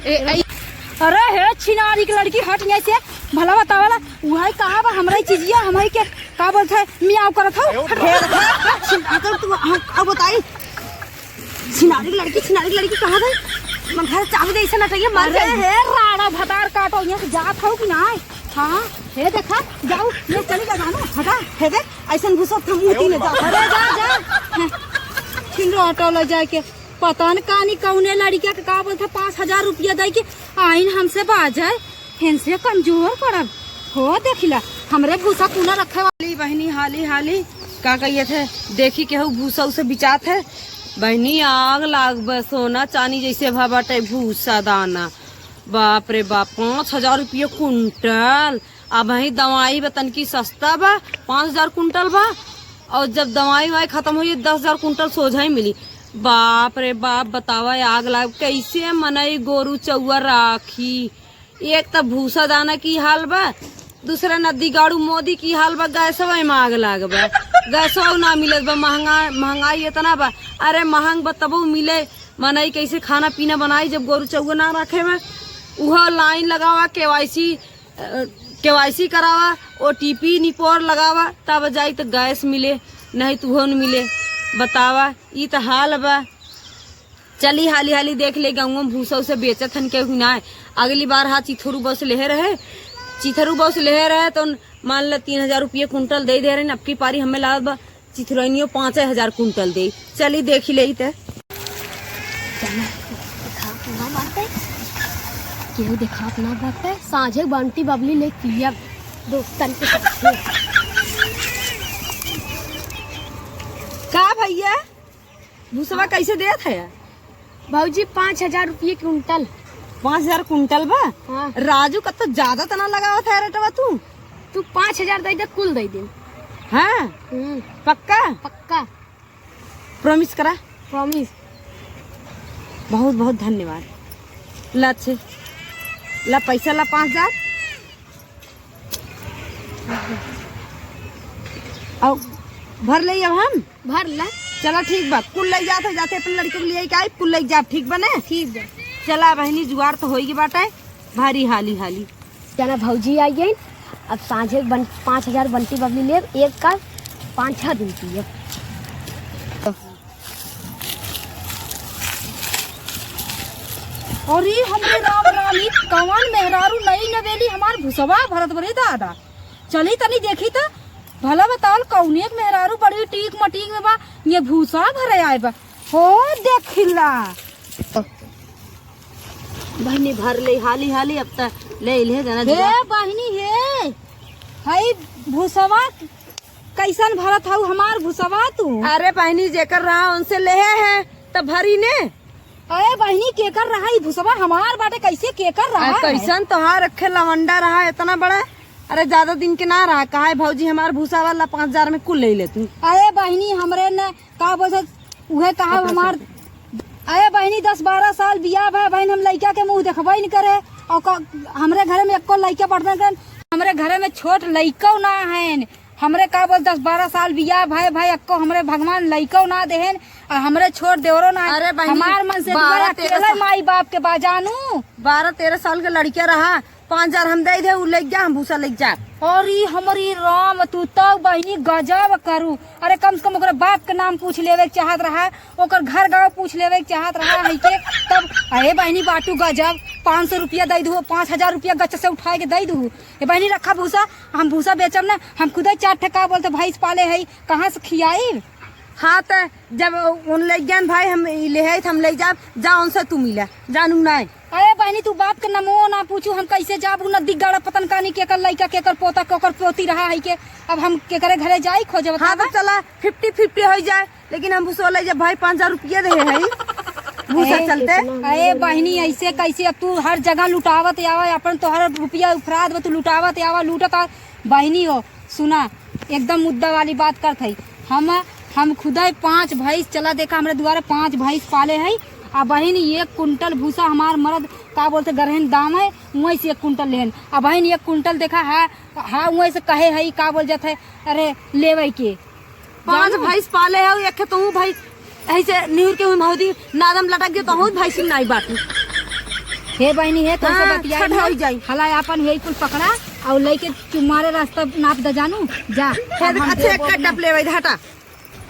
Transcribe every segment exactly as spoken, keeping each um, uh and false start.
ए, ए, अरे हे छिनारी के लड़की, हट यहाँ से। भला बतावला, उहइ कहाँ बा हमरा ई चिजिया, हमही के का बोलत है, मियाव करत हौ। हट। हे, छिन-, अगर तू हम, अब बताई, छिनारी के लड़की, छिनारी के लड़की कहाँ गई? मन घर चाबी दे, ऐसा नटैया मार अरे जाई। हे राड़ा भतार काटो, यहाँ से जात हौ कि नाहीं? हाँ, हे देखा, जाओ, ये चली जा, जानो, हटा, हे देख, ऐसन घुसत हम मुँह तीन जा। अरे जा, जा। हाँ। छिन रो ऑटो ले जाके। पता न कानी कौने लड़िका के का बोलत है, पाँच हजार रुपया दइ के आइन हमसे बाजे, इनसे कमजोर पड़ब। हो देखिला, हमरे भूसा कूना रखे वाली बहिनी हाली हाली का कहिए थे, देखी केहू भूसा उसे बिचात है। बहिनी आग लाग बे, सोना चानी जैसे भा बाटे भूसा दाना। बाप रे बाप, पाँच हजार रुपया कुंटल। अबहीं दवाई बा तनकी सस्ता बा, पाँच हजार कुंटल बा, और जब दवाई वाई खतम होइ जाई, दस हजार कुंटल सोझा ही मिली। बाप रे बाप, बतावा, आग लाग, कैसे मनई गोरू चउआ राखी? एक त भूसा दाना की हाल बा, दूसरा नदी गाड़ू मोदी की हाल बा, गैसवा में आग लाग बा, गैसवा ना मिलत बा, महंगा, महंगाई इतना बा। अरे महंग बा तबो मिले, मनई कैसे खाना पीना बनाई जब गोरू चउआ ना रखे बा? उहो लाइन लगावा, केवाईसी अ, केवाईसी करावा, ओटीपी निपोर लगावा, तब जाई त गैस मिले, नहीं त उहो न मिले। बतावा, ई त हाल बा। चली हाली हाली देख ले, गाँव में भूसा उसा बेचत हन केहू कि नाय। अगली बार हाँ चिथरू बस लेहे रहे, चिथरू बस लेहे रहे तो मान ल तीन हजार रुपये कुंटल दे दे रहे, अब की पारी हमें लागत बा चिथुरैनियो पाँचे हजार कुंटल दे। चली देखी लेई ते। चला, देखात ना बाटे, केहू देखात ना बाटे। साँझे बंटी बबली ले पियब दोस्तन के साथे। का भैया, भूसवा कैसे देत है? भौजी, पाँच हजार रुपये कुंटल। पाँच हजार कुंटल बा? हाँ। राजू, कत्तो ज्यादा तना लगावत है रेटवा तू। तू पाँच हजार दे दे, कुल दे दे। हाँ? हम्म। पक्का? पक्का। Promise करा। Promise। बहुत बहुत धन्यवाद। ला अच्छे, ला पैसा ला पाँच हजार। और भर ले अब हम। भर ला। चला ठीक बा, कुल लइ जात है, जाते अपने लड़के के लिए आई, कुल लइ जाब, ठीक बा ने? ठीक बा। चला बहिनी, जुगाड़ तो होई गई बाटे, भारी हाली हाली। जना भौजी आई गई, अब साँझे बन-, पाँच हजार बंटी बबली लेब, एक का पाँच छः दिन पियब। अरे हमरे राम राम, ई कवन मेहरारू नई नवेली हमार भुसवा भरत बरे दादा। चली तनी देखी त, भला बतावल कौने एक मेहरारू बड़ी टीक मटीक में बा, ये भूसा भरे आए बा। हो देखिला। बहिनी भर ले हाली हाली, अब त ले ले जना हे जुआ। बहिनी हे, हई भूसवा कैसन भरत हऊ हमार भूसवा तू? अरे बहिनी जेकर रहा उनसे लेहे है त भरी ने। अरे बहिनी केकर रहा ई भूसवा हमार बाटे, कैसे केकर रहा आ, है? कैसन तोहार अखे लवंडा रहा इतना बड़ा? अरे ज्यादा दिन के ना रहा, कहा है भौजी हमार भूसा वाला पाँच हजार में कुल ले ले तू। अरे बहिनी हमरे न का बोलत उहे कहा अपना हमार। अरे बहिनी दस बारह साल बियाह भा बहिन, हम लइका के मुँह देखबे न करे। और क-, हमरे घरे में एको लइका पढ़बे न करे, हमरे घरे में छोट लइको ना है। हमरे का बोल दस बारह साल बियाह भए भाई, अक्को हमरे भगवान लइको ना देहेन, आ हमरे छोट देवरो ना। अरे बहिनी, हमार मन से बारह दुआरा तेरह अकेले साल माई बाप के बा जानू। बारह तेरह साल के लड़का रहा, पाँच हजार हम दे दे, उ लेके जा, हम भूसा लेके जा। अरे हमरी राम, तू तो बहिनी गजब करू। अरे कम से कम ओकरे बाप के नाम पूछ लेवे के चाहत रहा, ओकर घर गाँव पूछ लेवे के चाहत रहा है के तब। अरे बहिनी बाटू गजब, पाँच सौ रुपया दे दू, पाँच हजार रुपया गच्च से उठाए के दे दू। ए बहिनी रखा भूसा, हम भूसा बेचब ना, हम खुदे चार ठे का बोलते भैंस पाले है, कहाँ से खियाई? हाँ त जब उन ले गयन भाई हम ई ले है त हम ले जाब, जा उनसे तू मिला, जानू नाय। अरे बहिनी तू बाप के नमो ना पूछू, हम कैसे जाब? उ नदी गाड़ा पतन कानी केकर लइका केकर पोता केकर पोती रहा है के, अब हम केकरे घरे जाई खोजे हाँ बतावा? त चला फिफ्टी फिफ्टी हो जाए। लेकिन हम भूसा ले जब भाई पाँच हजार रुपया दे है भूसा ए, चलते। अरे बहिनी ऐसे कैसे अब तू हर जगह लुटावत आवा, अपन तोहर रुपया उफरात बा, तू लुटावत आवा लूटत आ। बहिनी हो सुना, एकदम मुद्दा वाली बात करत है। हम हम खुदे पाँच भैंस चला देखा हमरे दुआरे पाँच भैंस पाले है। आ बहिन एक कुंटल भूसा हमार मर्द का बोलते गरहन दाम है, वहीं से एक कुंटल लेहन। आ बहिन एक कुंटल देखा है, हाँ वहीं से कहे है का बोल जात है, अरे लेवे के पाँच जानू? भैंस पाले हऊ, एक तू भाई ऐसे निहुर के हुई भौजी नादम लटक गए, तहूँ भैंसी नाई बाटू। हे बहिनी, हे तोसे हाँ, बतियाई छठ ना। होई जाई। हला आपन हे कुल पकड़ा अउर लइके चुमारे रास्ता नाप द जानू। जा, हे अब हम अच्छा, देबो एक ना। टप लेवे दे, हटा।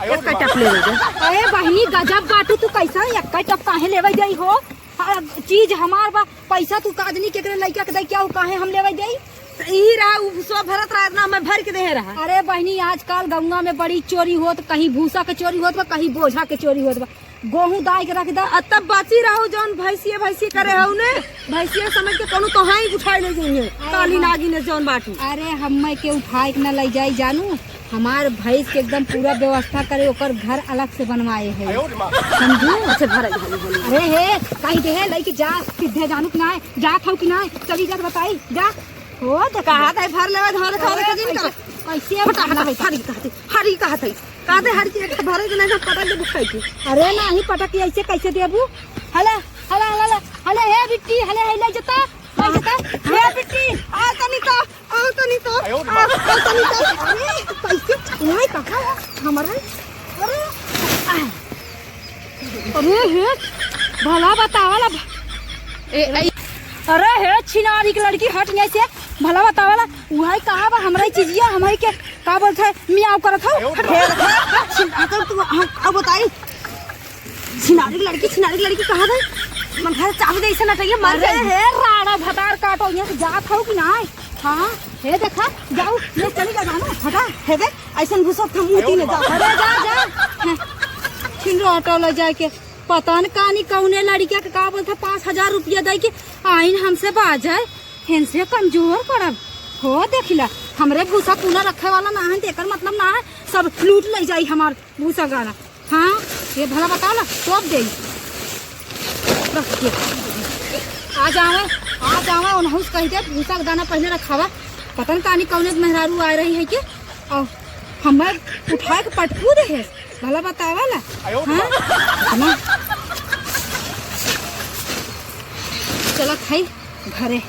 एक टप लेवे दे। अरे बहिनी, गजब बाटू तू, कैसा एक टप काहे लेवे जाई हो? आ, चीज हमार बा, पैसा तू काजनी केकरे लइका के दई, क्या हो, काहे हम लेवे जाई? त ई रहा, उ सब भरत रहा, इतना मैं भर के देहे रहा। अरे बहिनी, आजकल गौवा में बड़ी चोरी होत, कहीं भूसा के चोरी होत बा, कहीं बोझा के चोरी होत बा। गोहूँ दाई के रख दा। आ तब बाची रहू जौन भैंसिए भैंसिए करे हऊ ने, भैंसिए समझ के कौनो तोहाई उठाए ले जइहे। अरे काली हाँ। नागिन है जौन बाटू। अरे हम्मे के उठाए के न ले जाई जानू, हमार भैंस के एकदम पूरा व्यवस्था करे, ओकर घर अलग से बनवाए है। समझू? अच्छा, भरा, भरा, भरा। अरे हे, कही दे है, लइके जा, सीधे जानू कि नाय, जात हऊ कि नाय, चली जा त बताई, जा। हो, देखा। कहा था भर लेवे, धर, धर के जिन कैसे, कर। कैसे हटा, हटा, भर हरी, कहा थी, हरी, कहा थी। कहते हर चीज के भरे के नहीं, पटक के दिखाई थी। अरे नाही पटक के ऐसे कैसे देबू? हला, हला, हला, हला, हला, हे बिट्टी, हले, हे ले जता, ले जता, हे बिट्टी, आ तनी तो, आ तनी तो, आ, आ तनी तो। अरे, कैसे? ओए, काका, हमारा, अरे, आ। अरे हे, भला बतावला भ-, ए, ए, अरे हे, छिनारी के लड़की, हट यहाँ से, भला बतावला, उहइ कहा बा, हमरा ही चीजिया, हमरा ही के, का बोलत है, मियाव करत हौ? हे, हे, छिन-, अगर तू, हम, अब बताई, छिनारी के लड़की, छिनारी के लड़की कहा बा? मन घर चाबी दे, ऐसे नटैया मार अरे जाई। हे, राड़ा भतार काटो, यहाँ से जात हौ कि नाय? हाँ, हे देखा, जाऊ, ये चली जा जानू, हटा, हे देख, ऐसन घुसत हम मुंह तीन जा। अरे जा, जा। छिन रोटो ले जाए के, पता न कानी कौने लड़किया के का बोलता, पाँच हजार रुपया दे के आइन हमसे बाजे, इनसे कमजोर पड़ब। हो देखिला, हमरे भूसा कूना रखे वाला ना है, तेकर मतलब ना है, सब लूट ले जाई हमार भूसा गाना। हाँ, ये भला बताओ ना, तोप दे। रख के। आ जावे, आ जावे, उनहु से कहि दे, भूसा के दाना पहिले रखावा। पता न कानी कौने के मेहरारू आ रही है के, और हमें उठाए के पटकू दे है। भला बतावा ला। हाँ? ना। चलत है घरे।